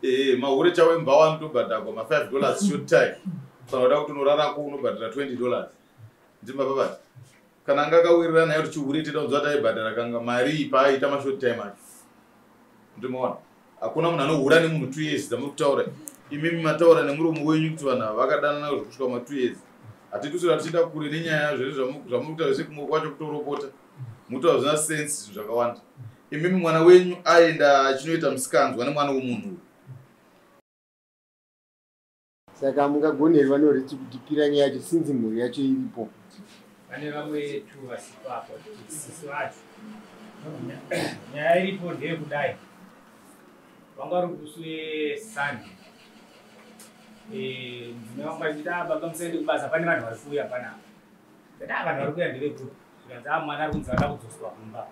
Ee, mahure chavo embhawa anotobhadhagwa ma$5 short time. Kana uda kuti unorarako unobhadhara $20. Ndimapapati kana anga akawirirana naye kuti chihure tida kunzwa taibhadhara kanga mari paaita mashort time acho. Ndimaona hakuna munhu anohura nemunhu 2 years dzamuri kutaura imimi. Mataura nemuromo wenyu kuti vanhu ava vakadanana zvekusvika ma2 years. Hatitusira tichienda kure nenyaya zvese zvamuri kutaura zvese, kumwe kwacho kutoropota mutaura zvina sense zvinhu zvakawanda. Imimi mwana wenyu aenda achinoita musikanzwa nemwana womunhu uyu. Saka mungagonerwa noreti kutipira nyaya yacho sinzi mhuri yacho iripo? Pane vamwe tu vasipo apo, sisi vacho. Nyaya iripo ndeyekudai: vanga vari kusi weSunday, mudzimai wangu achiti, "A baba, musaende kubasa, pane vanhu vari kuuya panapa." Ndati, "A, vanhu vari kuuya ndevekupi?" Zvikanzi, "A, mwana ari kunzi vada kudzoswa kumba."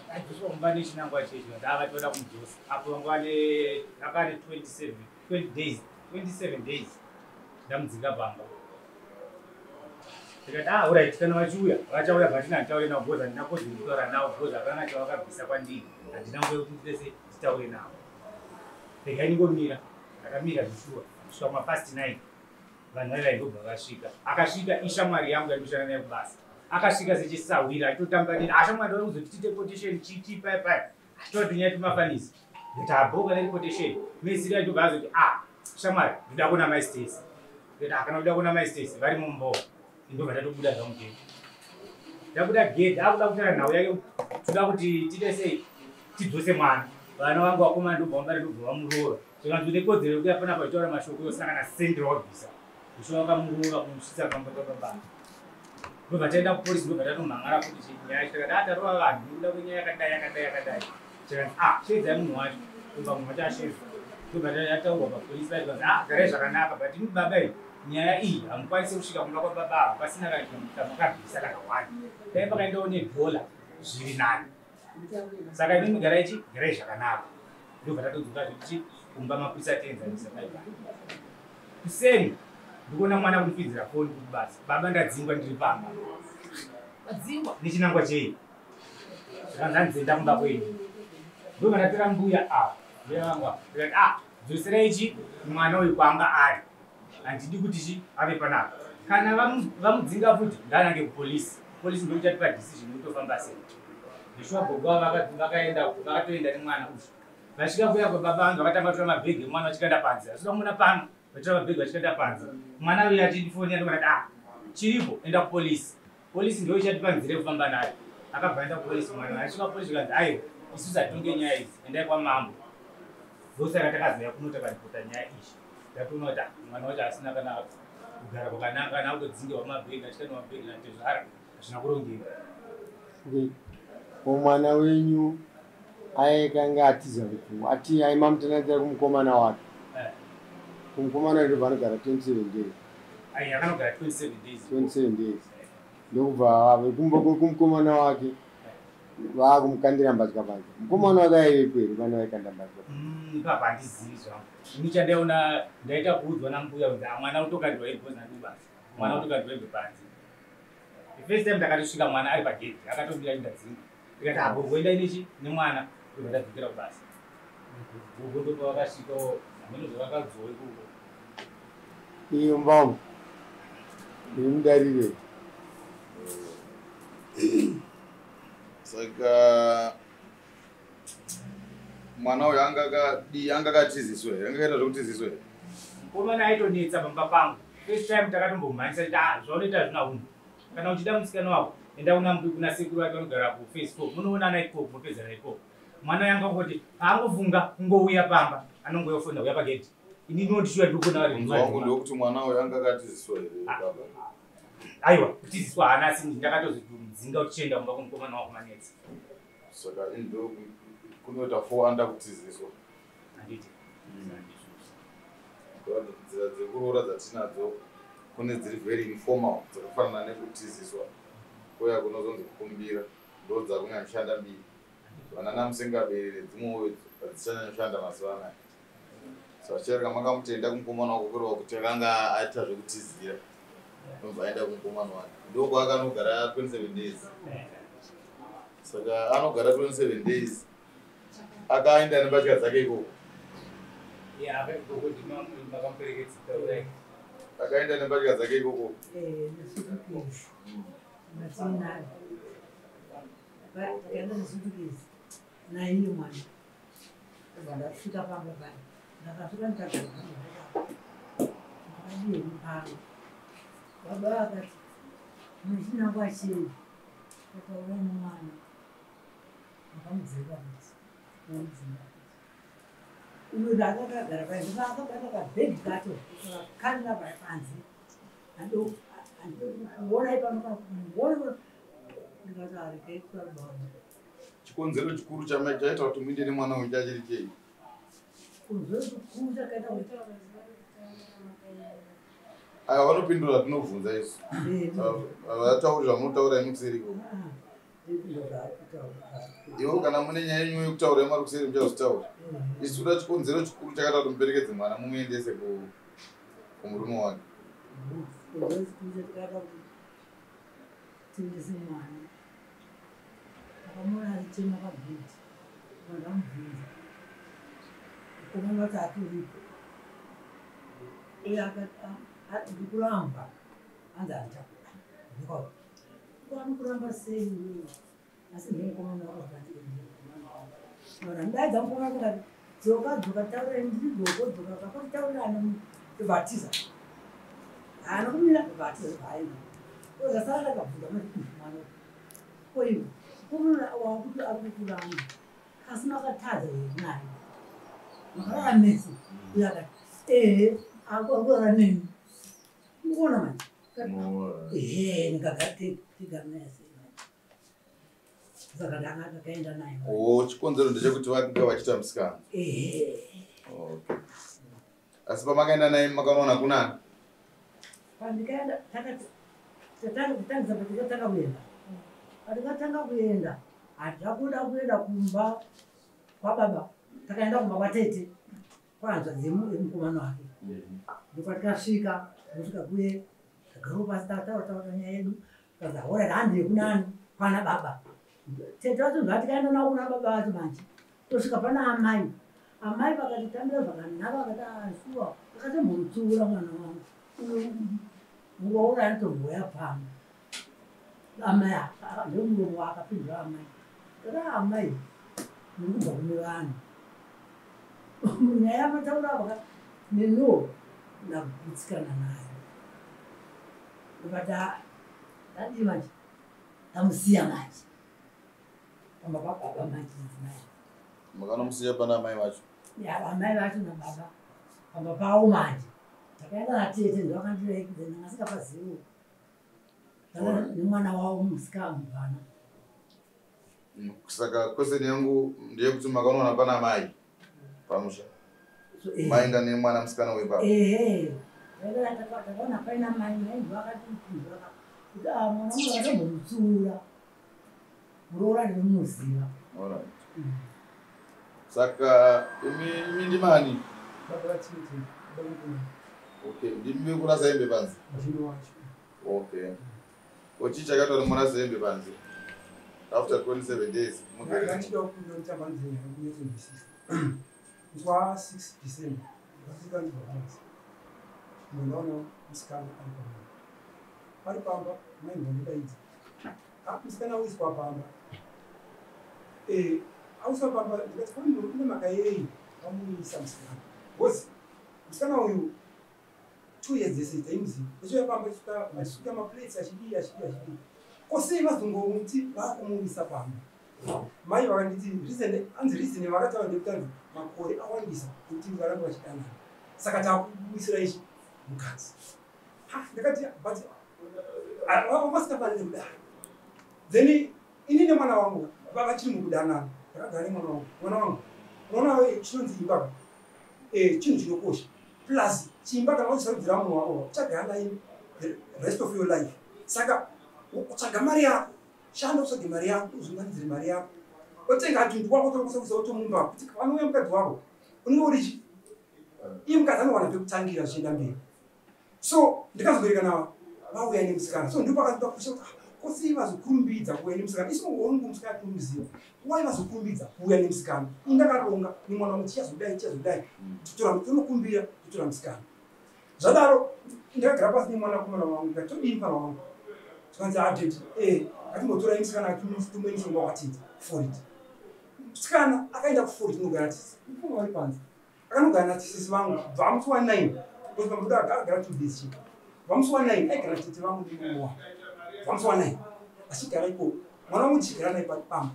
Adzoswa kumba nechinangwa chechi? Zvikanzi, "A, vati vada kumudzosa." Apo vanga vane akane 27 20 days, 27 days ndamudzinga pamba. Ndikati, "Ah, alright, kana vachiuya vachauya, but handitaure navo because handina kodzero yekutaura navo because hapana chavakabvisa kwandiri. Handina nguva yekuti nditese nditaure navo. Regai ndingomira." Ndakamira zvishuwa kusvika kumapast 9. Vanhu vai vaindobva vasvika. Akasvika ishamwari yangu yandinoshanda naye kubasa. Akasvika sechisahwira achitotamba neni. "Ashamwari, ndoda kuzoti tiite quotation chichi pai pai." Achitora tunyaya tumafanisi. Ndikati, "Habhoka nequotation mesiri." Achitobva azoti, "Ah, shamwari, ndoda kuona Mai Stacy." Ndikati, "Ah, kana uda kuona Mai Stacy, vari mumbowa." Ndobva ndatobuda zvangu gedhi. Ndabuda gedhi, akuda kutaura nhau yake, toda kuti tiite sei, tidzose mwana. Vana vangu vakomana ndobva vambari, ndobva vamuroora. Zvikanzi, "Une kodzero yekuya panapa uchitaura mashoko usina kana sendi rawabvisa." Usho vakamuroora kumusvitsa pamba pababa. Ndobva taenda kupolisi, ndobva tatomhang'ara futi nyaya. Tikati, "A, tarova vanhu nekuda kwenyaya yakadai, yakadai, yakadai." Tikanzi, "A, shedzai munhu wacho." Ndobva munhu wacho ashedzwa. Ndobva yataurwa papolisi. Vaikanzi, "A, garai zvakanaka, but imi baba, iyi nyaya iyi hamukwanisi kusvika kumba kwababa ava pasina kana chamakabvisa kana one. Dai pakaendawo nedhola zviri nani. Saka imimi garai chi garai zvakanaka." Ndobva tatodzoka zvekuti kumba mapurisa tienzanisa baibai. Kuseni ndikuona mwana kundifidzira foni kuti basa, "Baba, ndadzingwa, ndiri pamba." Adzingwa nechinangwa chei? Zvikanzi, "Handizoenda kumba kwenyu." Ndobva ndatora mbuya ava, mbuya vangu ava. Ndikati, "A, dzoserai chi mwana uyu kwaanga ari. Handidi kuti chi ave panapa. Kana vamudzinga futi, ngaanange kupolisi. Polisi ndokuchatipa decision yekutofamba sei." Ndishuwa gogo ava vakaenda, vakatoenda nemwana uyu. Vasvika kuya kwababa vangu, vakatanga kutora mabhegi emwana vachikaenda panze. Vasvika kumuna pano, vachitora mabhegi vachikaenda panze. Mwana uyu achindifonera. Ndokati, "Ah, chiripo, enda kupolisi. Polisi ndo ichatipa nzira yekufamba nayo." Akabva aenda kupolisi mwana. Asvika kupolisi zvikanzi, "Aiwa, isusu hatitonge nyaya idzi, endai kwamambo." Ndosaka takazoya kuno takaripota nyaya iyi. Tatoona kuti, ah, mwana wacho asina kana kugara kwakanaka, kana kutodzingerwa mabhegi, achikaenda mabhegi natezvara, hazvina kurongeka. Okay. Ko mwana wenyu aikanga atiza ku ati aimamutananzira kumukomana wake? Kumukomana ndobva anogara 27 days? Ai, akanogara 27 days. 27 days. Ndokubva vekumba kumukomana wake vaakumukandira mbatya panze. Mukomana wake aivepo here pane vaikanda mbatya? Ipapa handizivi zvangu. Ini chandaona, ndaita kuudzwa nambuya kunzi, "Ah, mwana utokandirwa hembe nandibasa, mwana utokandirwa hembe panze." The first time ndakatosvika mwana ari pagedhi akatobira chindadzinga. Ndikati, "Ah, gogo, endai nechi nemwana." Ndobva ndadzokera kubasa. Gogo ndopa vakasvikawo, hameno zvavakadzowa ikoko. Iyo mbamo iri mudarire. Saka mwana uyu anga akadii? Anga akatiziswa here? Anga akaita zvekutiziswa here? Mukomana aitonetsa pamba pangu. First time takatombomhanyisa kuti, "Ah, zvaunoita hazvina unhu. Kana uchida musikana wako, enda kuna kuna sekuru vake vanogara kuphase 4, munoonana ikoko, mopedzana ikoko." Mwana yanga kungoti paangofunga kungouya pamba, anongouya kufona, uya pagedhi. Ini ndinondishuwa ndikuona vari. Mubvunzo wangu ndewekuti mwana uyu anga akatiziswa here, Ah. baba? Aiwa, kutiziswa haana, asi ndakatozomudzinga kuti chienda kumba kumukomana wako, manetsa. Saka ndo kunoita four under kutiziswa. Handiti? Nzira dzekuroora dzatinadzo, kune dziri very informal dzakafanana nekutiziswa, kuya kunozonzi kukumbira, ndo dzakunyanyoshanda mbiri. Vanana musengaberere dzimwewo hadzichanyanyoshanda mazuva anaya. Saka chiarika makamutenda kumukomana wako, kureva kuti akanga aita zvekutizira, ndobva aenda kumukomana wake, ndokwaakanogara 27 days. Saka anogara 27 days, akaenda nembatya dzake ikoko. Akaenda nembatya dzake ikoko. Nesutukezi. Natinayo. Takaenda nesutukezi. Naiye mwana. Ndasvika pamba paya. Ndakasvika ndikagara. Ndakadii pano. Baba vakati muchinangwa chei? Takaura nemwana. Ndakamudzinga futi. Ndamudzinga futi. Uyo ndakagara paya ndakabata kabhegi kacho kakandira paya panze. Andikuonai pano kana kumuona ndikati aregai kutaura baba. Chikonzero chikuru chaita kuti muinde nemwana uyu chachiri chei? Chikonzero chikuru chakaita kuti Aya vanopindura tinobvunza isu. Vatauri zvamunotaura imi kuseri ikoko. Ivo kana mune nyaya yenyu yekutaura yemari kuseri muchazvitaura. Isu toda chikonzero chikuru chakaita kuti muperekedze mwana mumuendese kumurume wake. Chikonzero chikuru chakaita kuti tiendese mwana. Akamuona achichema pabhedhi. Ndamubvunza. Mukomana wacho aturipo. Uye akati ndikuramba. Hanzi handichakuda. Ndikati anokuramba sei iwewe? Asi ndiye mukomana wako zvakati ndaidza mukomana ndikati dzoka dzoka taurai ndiri doko dzoka kakotaurirana ndobvatiza. Haana kumira ndobvatiza ndobvaenda. Ndozasara ndakabvunza mwana ko iwe mukomana wakuti ari kukuramba asi makatadza here naye? Makarara mese. Uye akati ehe akurara neni. Mukuona manje? Ehe ndikagara tigara naye sei manje. Saka ndanga takaenda naye. Chikonzero ndechekuti vanga vachiita musikana. Ehe. Okay. Asi pamakaenda naye makanoona kunani? Pandikaenda takati tatanga kutangisa patikatanga kuenda. Patikatanga kuenda hatichakuda kuenda kumba kwababa. Takaenda kumba kwatete kwahanzvadzi yemukomana wake. Ndopatikasvika ndosvika kuye tagarawo pasi tataura taura nyaya yedu. Tikazi alright handei kunani kwana baba. Tete vacho zvatikaenda navo kuna baba vacho manje. Tosvika pana amai. Amai vakatitambira zvakanaka vakati shuwa akatombonditsiura mwana wangu. Muroora anotomboya pano. Amai ndomuromo waakapindura amai. Ndakati amai muri kubva kune vanhu. Nyaya yamataura apa neniwo ndagutsikana nayo. Ndikati tadii manje? Tamusiya manje. Pamba pababa manje mudzimai. Makanomusiya pana amai vacho? Ya amai vacho nababa. Pamba pavo manje. Takaenda natete ndovakandirekedza ndanga ndisikapaziviwo. Nemwana wavo musikana mubvana. Saka question yangu ndeyekuti makanoona pana amai pamusha. Maenda nemwana musikana webaba. Ehe. Takaona paina mai mai ndovakatipindura kuti mwana wangu akambomutsiura. Muroora ndinomuziva. Alright. Saka imi ndimani? Baba vatete. Baba mukomana. Okay, ndimi vekurasa hembe panze? Ndini wacho. Okay. Ko chii chakaita kuti murase hembe panze? After 27 days mugere. Ndachida kunotamba nzenya kunyatsonzwisisa. Musi wa6 December ndakasvika ndibva kubasa. Ndaona musikana ari pamba. Ari pamba mai vandidaidza. Musikana auiswa pamba. Auiswa pamba ndikati kwani kune mhaka yei vamuisa musikana. Because musikana uyu 2 years dzese taimuziva. Achiuya pamba achisuka maplates achidii achidii achidii. Ko sei vazongomuti vakumuisa pamba? Mai vakanditi reason anzi reason vakataura ndekuti anzi makore awandisa kuti varambe vachidanana. Saka takuisira ichi mukadzi. Ndakati but vasingafaniri kudaro. Then ini nemwana wangu vachiri mukudanana. Ndakagara nemwana wangu. Mwana wangu unoona chinonzi imba chinhu chinokosha. Plus chimba kana uchisarudzira munhu wako uchagara naye the rest of your life. Saka utsvaga mari yako. Shanda utsvage mari yako, uzunganidzire mari yako. Otenga tuntu wako tokusa utomumba kuti panouya mukadzi wako unenge uri chi iye mukadzi anowana pekutangira zvichienda mberi. So ndikazoberekana vauya nemusikana. So ndipo pakati pakusha kuti Kosi vazokurumbidza kuuya nemusikana. Isu hongu musikana tinomuziva. Wai vazokurumbidza kuuya nemusikana. Indakaronga nemwana wangu tichazodai tichazodai. Totora tonokumbira totora musikana. Zvadaro ndakagara pasi nemwanakomana wangu ndikati todii mwana wangu. Zvikanzi adaddy ngatimbotorai musikana tumuendese kumba kwatete kuFlorida. Musikana akaenda kuFlorida kunogara tisi. Mufunga vari panze. Akanogara nasisi vangu kubva musi wa9. Because pamuda agara 2 days chete. Kubva musi wa9 aigara tete vangu nemurume wangu. Kubva musi wa9 achigara ikoko. Mwana wangu tichigara naye pamba.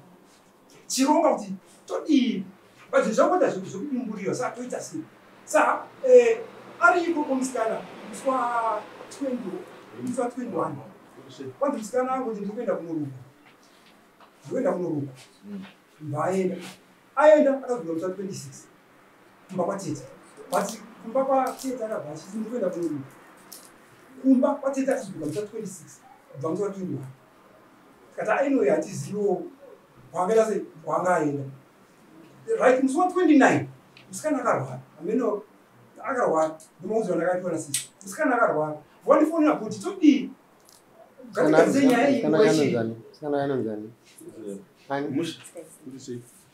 Chironga kuti todii. But zvinhu zvakuita zvekudimburira saka toita sei. Saka ari ikoko musikana musi wa20 musi wa21 kwanzi musikana angu kuti ndiri kuenda kunorukwa. Ndiri kuenda kunorukwa. Mbva aenda. Aenda akadzoka musi wa26 kumba kwatete. But kumba kwatete akabva achiti ndiri kuenda kunorukwa. Kumba kwatete akazodzoka musi wa26 kubva musi wa21. Tikati anyway hatiziviwo kwaangaita sei kwaanga aenda. Right musi wa29 musikana akarwara. Ameno akarwara ndomaudziro ndakaitwa nasisi. Musikana akarwara. Wandifonera kuti todii? Ngatigadzise nyaya iyi nguva ichiri. Musikana anonzani? Ani?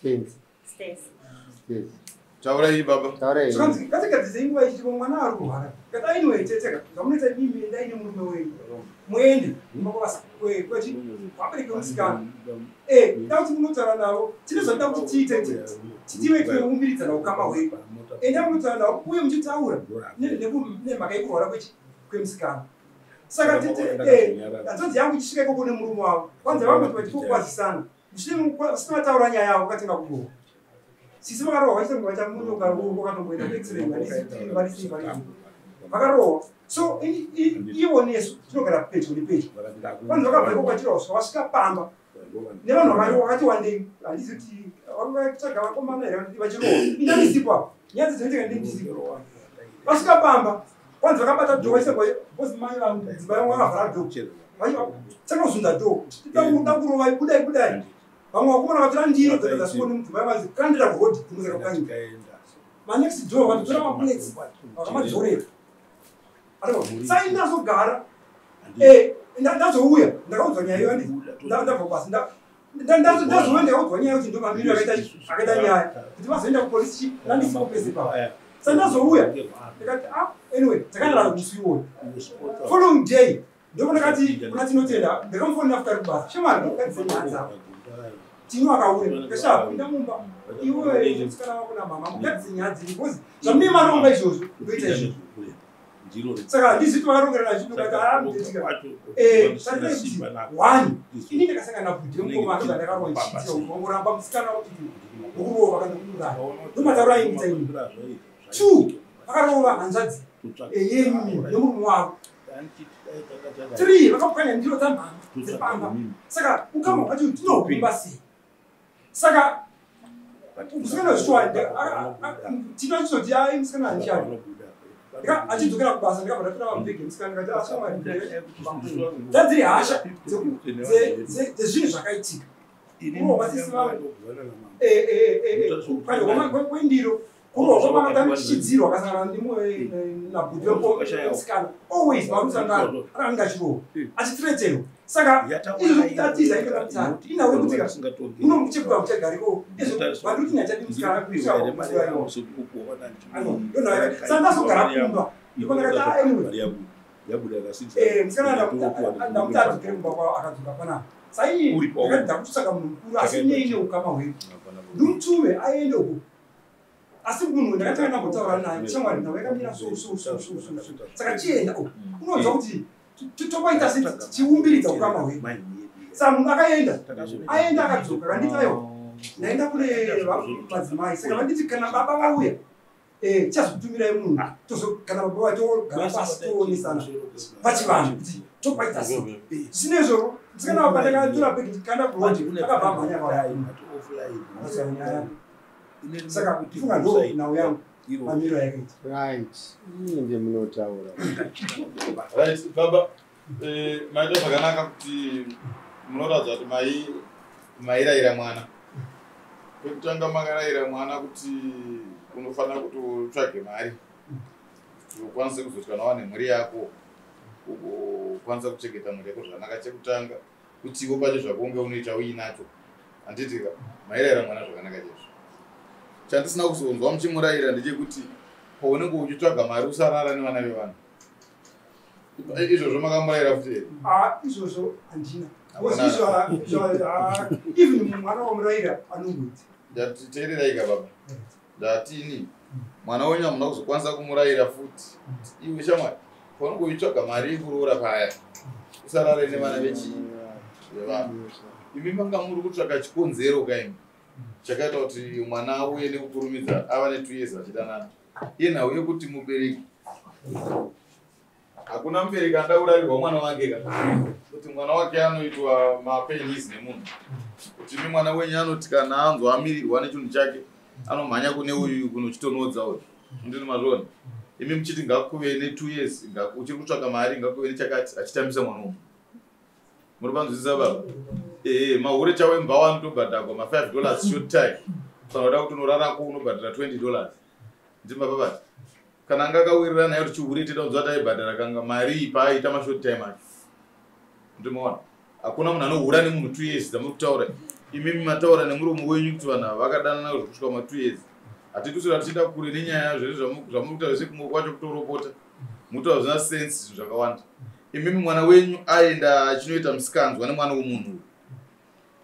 Tenzi. Stacey. Taurai baba. Taurai. Zvikanzi ngatigadzise nguva ichiri mwana ari kurwara. Ngati anyway teteka zvamunoita imimi endai nemurume wenyu. Muende kumba kwachi kwabereki vemusikana. Da kuti munotaura navo tine zvatida kuti tiite tive tiumiridzana ukama hwedu. Endai munotaura navo uye muchitaura nemhaka yekurwara kwemusikana. Saka tete hanzvadzi yangu ichisvika ikoko nemurume wavo kwanza vangoti vachitokwazisana vasina vataura nyaya yavo vakatenga kurohwa. Sisi vakarohwa vachiita kunge vachamunoka ruoko vakatomboenda kuX-ray vari sei vakarohwa. So ivo nesu tinogara pedyo nepedyo. Vanhu vakabva ikoko vachirohwa kusvika vasvika pamba nevanhu vakati wandei handizi kuti vakatsvaga vakomana here vachirohwa. Ini handisipo apo nyaya dzinoitika ndisipo. Vasvika pamba kwanzi vakabata door vachiita because mai vangu dzimba yangu vakavhara door. Tanga door. Da kurova budai budai. Vamwe vakomana vatora ndiro dzakadzasvikwa nemudzimai vanzi kandira kurodhi dzimwe dzakapwanyika. Manext door vatotora maplates vakamadzorera. Sai ndazogara ndazouya ndakaudzwa nyaya iyo ndabva basi ndazouya ndakaudzwa nyaya kuti ndomamiriro akaita nyaya kuti vazoenda kupolisi ndandisipo pese papo. Saka ndazouya ndikati anyway takandirara musi iwoyo. Following day ndipo ndakati kuna Tinotenda ndakamufonera futi ari kubasa shamwari ndakadzise nyaya dzako. Tino akauya ndikashaa pinda mumba iwe musikana wako namama mugadzise nyaya dzenyu because zvamune maronga izvozvo ndoita izvozvo. Saka handisi kuti vakarongerana zvipi ndikati mutetika sandai kuti one ini ndakasangana nabhudhi vemukomana ndobva ndakarohwa ndichiitira wangoramba musikana wokurova kana kuuraya ndomatauro aiita ini. 2 vakarova hanzvadzi yenyu nemurume wavo. 3 vakapwanya ndiro dzamhama dzepamba. Saka ukama hwacho tinohumba sei? Saka musikana wezvichwadi tino achizoti ai musikana handichadi. Achidzokera kubasa ndikabva ndatora mabhegi emusikana ndikati ashamwari dzadziri hasha dzezvinhu zvakaitika. Kurohwa kwasisi vangu kupwanywa kwendiro kurohwa kwamakatanga chichidziro akasangana nabhudhi vemusikana always varusangana akanga achirohwa achitreterwa. Saka izvo zvekutatiza ikakatara inhau yekuti munomuchekura muchagariko izvo vandikuti nyachadi musikana. Saka ndazogara kumba ndipo ndakati anyway musikana ndamuti adzokere kumba kwavo akadzoka panapa. Saini ndakati ndakutsvaka munhu mukuru asi nei neukama hwedu ndimutume aende uko. Asi munhu ndakatanga ndambotaura naye shamwari nhau yakamira so so so so so so. Saka chienda uko unonzwa kuti topaita sei tichiumbiridza ukama hwedu. Saka munhu akaenda aenda akadzoka akanditi aiwa ndaenda kune madzimai saka vanditi kana baba vauya tichazokutumirai munhu kana baba vauya togara pasi toonesana pachivanhu kuti topaita sei. Zvinezvo musikana wapa ndakatora bhegi ndikaenda kurodhi akabva amhanya akauya. Saka funga ndo nhau yangu mamiriro ayakaita. Right. Inde munotaura. Right baba maita zvakanaka kuti munoratidza kuti mairayira mwana. Pekutanga makarayira mwana kuti unofanira kuti utsvage mari kuti ukwanise kuzoti kana wane mhuri yako ugokwanisa kuchengeta mhuri yako zvakanaka. Chekutanga Kuti iwo pacho zvakunge unoita uinacho. Handitika mairayira mwana zvakanaka chaizvo. Chandisina kuzonzwa muchimurayira ndechekuti paunenge uchitsvaga mari usarara nevana vevanhu. Izvozvo makamurayira futi here? Izvozvo handina. Even mwana wamurayira anongoita. Ndati teererai ka baba. Ndatini mwana wenyu hamuna kuzokwanisa kumurayira futi. Iwe shamwari paunenge uchitsvaga mari yekuroora paya usarare nevana vevanhu. Imi manga muri kutsvaga chikonzero kaimi chakaita kuti mwana auye nekukurumidza ava ne2 years vachidanana. Iye nhau yekuti mubereki, hakuna mubereki anoda kurarirwa mwana wake ka, kuti mwana wake anoitwa mapenis nemunhu. Kuti imi mwana wenyu anoti kana anzwa amirirwa nechinhu chake anomhanya kune uyu kunochitonodza uyu. Ndini mazviona. Imi muchiti ngakuve ne2 years, uchiri kutsvaga mari ngakuve nechakati, achitambisa mwana umu. Muri panzwisisa baba? Mahure chawo embawa anotobhadharwa ma$5 short time. Kana uda kuti unorarako unobhadhara $20. Ndimba baba. Kana anga akawirirana naye kuti chihure tida kunzwa taibhadhara kanga mari paaita mashort time ake. Ndimaona. Hakuna munhu anohura nemunhu 2 years dzamuri kutaura. Imimi mataura nemuromo wenyu kuti vanhu ava vakadanana kusvika ma 2 years. Hatitusira tichienda kure nenyaya zvese zvamuri kutaura sekumwe kwacho kutoropota. Mutaura zvina sense zvinhu zvakawanda. Imimi mwana wenyu aenda achinoita musikanzwa nemwana womunhu uyu.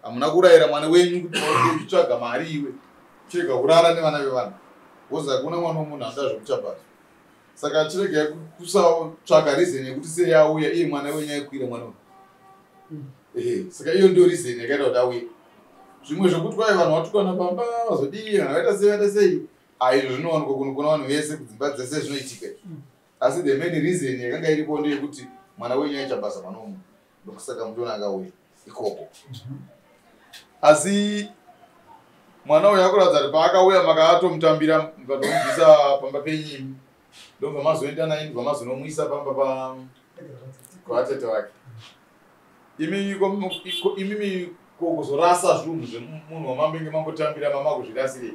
Hamuna kurayira mwana wenyu kuti uchitsvaga mari iwe. Chirega kurara nevana vevanhu. Wozi hakuna mwana womunhu anoda zvekuchapata. Saka chiregai kusatsvaga reason yekuti sei auya iye mwana wenyu aikwira mwana uyu. Saka iyo ndiyo reason yakaita kuti auye. Zvimwe zvekuti kwai vanhu vatukana pamba vazodii kana vaita sei vaita sei. Izvo zvinowanikwa kuno kuna vanhu vese kudzimba dzese zvinoitika izvo. Asi the main reason yakanga iripo ndeyekuti mwana wenyu aichabasa mwana womunhu. Ndokusaka muchiona akauya ikoko. Asi mwana uyu akuratidza kuti paakauya makatomutambira mukatomubvisa pamba penyimi. Ndobva mazoenda naye ndobva mazonomuisa pamba pavatete vake. Imimi kuzorasa zvinhu zvemunhu wamambenge mambotambira mama kuzvirasirei.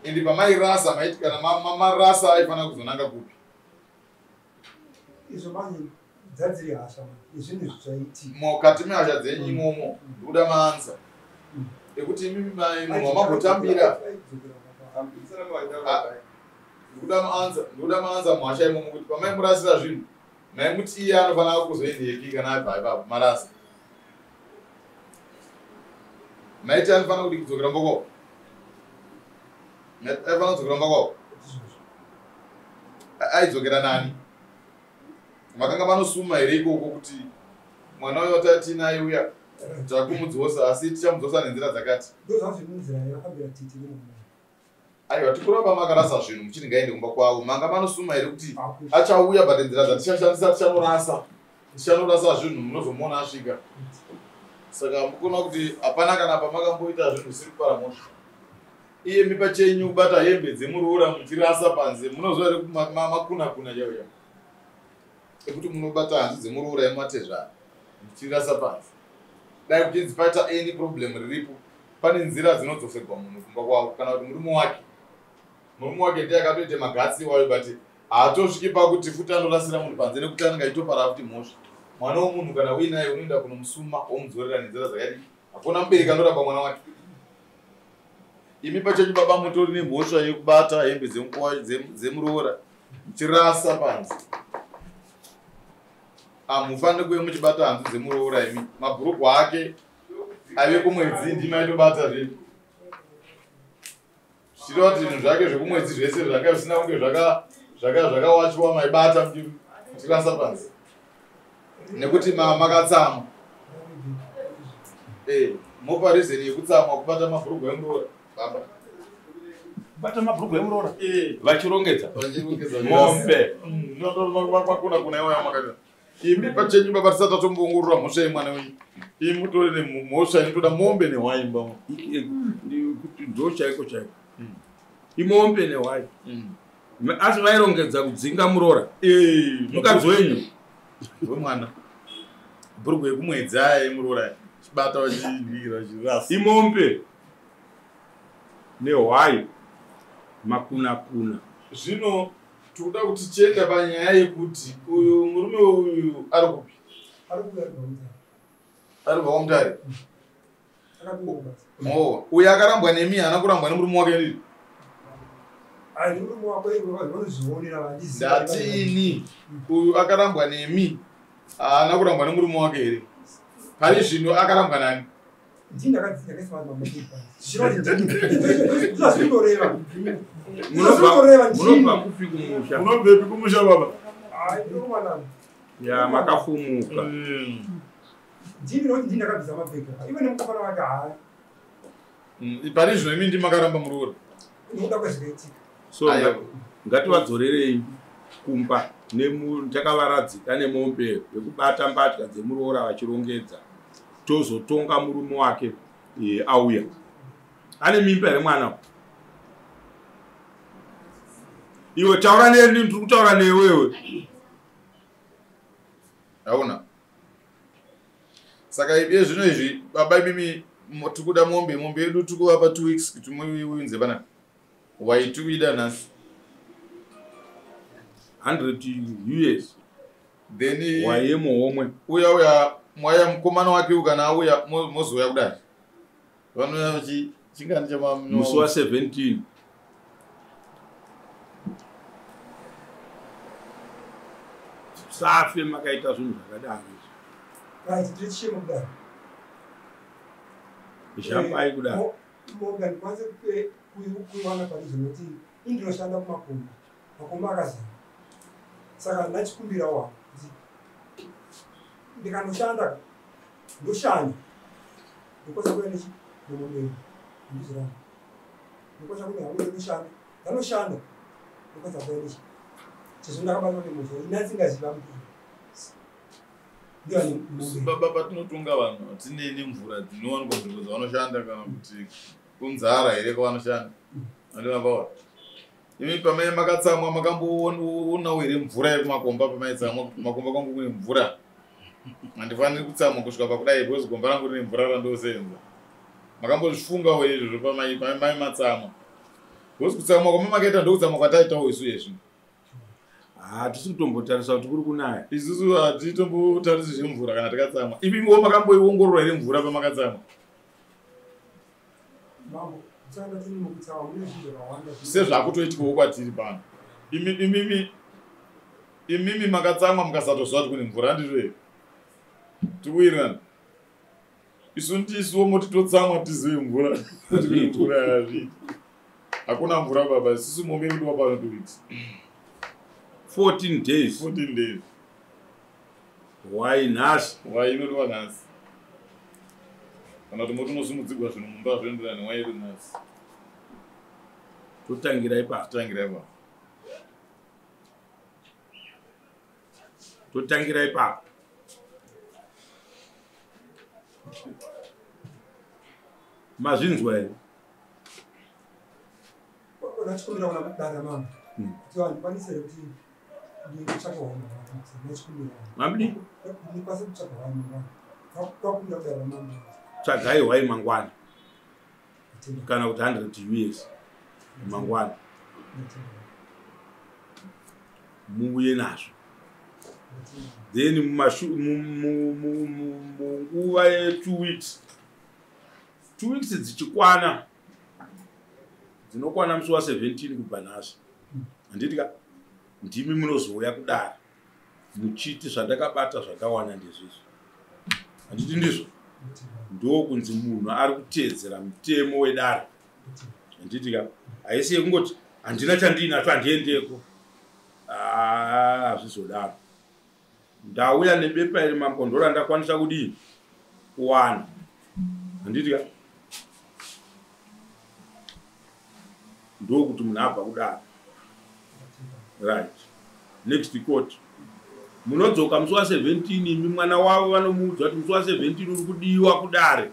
Ende pamairasa maiti kana marasa aifanira kuzonanga kupi? Izvo manje dzadziri hasha nezvinhu zvaitika. Mukati mehasha dzenyu imomo ndikuda maansa. Ekuti imimi munhu wamambotambira ndikuda maansa muhasha imomo kuti pamaimurasira zvinhu maimuti iye anofanira kuzoendepi kana abva ipapo marasa. Maiti anofanira kuti kudzokera mumba kwavo. Aifanira kudzokera mumba kwavo. Aidzokera nani? Makanga manosuma here ikoko kuti mwana uyo tatinaye uya takumudzosa asi tichamudzosa nenzira dzakati. Aiwa tikuramba makarasa zvinhu muchiti ngaende kumba kwavo. Manga manosuma here kuti achauya but nzira dzatichashandisa tichanorasa. Tichanorasa zvinhu munozomuona asvika. Saka mukuona kuti hapana kana pamakamboita zvinhu zvisiri kupara mhosva. Iye mipa chenyu kubata hembe dzemuroora muchirasa panze munoziva here makuna kuna chaiwo chaiwo. Ekuti munobata hanzu dzemuroora yematezvara muchirasa panze. Dai kuchinzi paita any problem riripo pane nzira dzinodzoserwa munhu kumba kwavo kana kuti murume wake. Murume wake ndiye akatoita magatsi iwayo but haatosviki pakuti futi anorasira munhu panze nekuti anenge achitopara futi mhosva. Mwana womunhu kana uinaye unoenda kunomusuma womudzorera nenzira dzakadii. Hakuna mubereki anoramba mwana wake. Imi pachenyu baba mutori nemhosva yekubata hembe dzemuroora muchirasa panze. Hamufaniri kuve muchibata hanzu dzemuroora imi. Mabhurugwa ake ave kumwedzi ndimi aitobata zve. Zvichireva kuti zvinhu zvake zvekumwedzi zvese zvanga zvisina kunge zvakawachwa maibata muchirasa panze. Nekuti makatsamwa. Mopa reason yekutsamwa kubata mabhurugwa emuroora. Baba. Kubata mabhurugwa emuroora? Vachirongedza. Mombe. Makuna kuna iwayo makati. Imi pachenyu baba tisati tatomboongorora mhosva yemwana wenyu. Imi mutori nemhosva inotoda mombe nehwai mumba. Ndo chaiko chaiko. Imombe nehwai. Asi vairongedza kudzinga muroora. Mukadzi wenyu. Wemwana. Bhurugwa yekumwedzi aya yemuroora. Chibata vachibira chirasa. Imombe nehwai makuna kuna. Zvino tikuda kuti tiende panyaya yekuti uyu murume uyu ari kupi? Ari kubva kwaMutare. Oh, uyo akarambwa nemi haana kurambwa nemurume wake ndii? Ndatini uyu akarambwa nemi haana kurambwa nemurume wake here? Pari zvino akarambwa nani? Munobva kupi kumusha? Munobvepi kumusha baba? Ya makafumuka. Ndini ndakabvisa mabhega. Iwe nemukomana wake hayi. Pari zvino imi ndimi makaramba muroora. Ndokuda kwezvakaitika. So ngativadzorerei kumba takavaradzika nemombe yekubata mbatya dzemuroora vachirongedza. Tozotonga murume wake auya. Ane mimba here mwana? Iwe taura neni, ndiri kutaura newewe. Hauna. Saka iye zvino izvi baba imimi tikuda mombe, mombe yedu tikuvapa 2 weeks kuti muiunze panapa. Waituida nhasi. 100 US. Then wayemuhomwe. Uya uya mwaya mukomana wake kana auya mozouya kudai. Vanouya vachi chingani chama musi wa 17. Safe makaita zvinhu zvakadaro. Right, tiri kudaro. Zhambai kudaro. Mombe ndikwanise kuiwana pari zvinoti indinoshanda kumakomba. Makomba akazara. Saka ndachikumbirawo hangu kuti ndikanoshanda ndoshanya. Ndokwanisa kuuya nemombe ndizviramba. Ndokwanisa kuuya hangu ndoshanda. Ndanoshanda. Ndokwanisa kuuya nechi. Sezvo ndakabatwa nemhosva ini asingaziva mukuru. Baba patinotonga vanhu hatinei nemvura dzinowanikwa nzvimbo dzavanoshanda kana kuti kunzara here kwavanoshanda. Andina imi pamai makatsamwa makamboonawo here mvura yekumakomba pamaitsamwa kuti kumakomba kwangu kune mvura. Handifaniri kutsamwa kusvika pakudai because gomba rangu rine mvura randosenza. Makambozvifungawo izvozvo pamai matsamwa. Because kutsamwa kwamai makaita ndokutsamwa kwataitawo isu yezvino. Hatisi kutombotarisa kuti kuri kunaya. Isusu hatitombotarisi zvemvura kana tikatsamwa. Imimiwo makamboiongorora here mvura pamakatsamwa? Sezvakutoitikawo kwatiri pano. Imimi makatsamwa mukasatoziva kuti kune mvura handizvo here? Tikuwirirana. Isu ndisuwo moti totsamwa tizive mvura. Kune mvura hazviiti. Hakuna mvura baba. Isusu mombe yedu pano 2 weeks. 14 days. 14 days. Why nhasi? Why inodiwa nhasi? Kana kuti moti unosimudzigwa zvinhu mumba zvoenderana newai yedu nhasi. Totangira ipapo. Totangira ipapo. Totangira ipapo. Mazvinzwa here? Ndachikumbira kuna dare mama. Kuti vandikwanise here kuti nditsvake hwai mangwana. Ndachikumbira. Mamudi? Ndikwanise kutsvaga hwai mangwana. Kwakumbira kudare mama. Tsvagai hwai mangwana. Kana kuti 100 US mangwana. Muuye nazvo. Then munguva ye 2 weeks. 2 weeks dzichikwana. Dzinokwana musi wa 17 kubva nhasi. Handiti ka ndimi munozouya kudare muchiti zvandakabata zvakawana ndizvizvi. Handiti ndizvo? Ndokunzi munhu ari kuteedzera mutemo wedare. Handiti ka haisi yekungoti handina chandiinacho handiendeko. Hazvizodaro. Ndauya nebepa iri mambo ndorandakwanisa kudii kuwana. Handiti ka ndokuti munhu abva kudare. Right. Next court. Munodzoka musi wa 17 imi mwana wavo vanomuudza kuti musi wa 17 uri kudiwa kudare.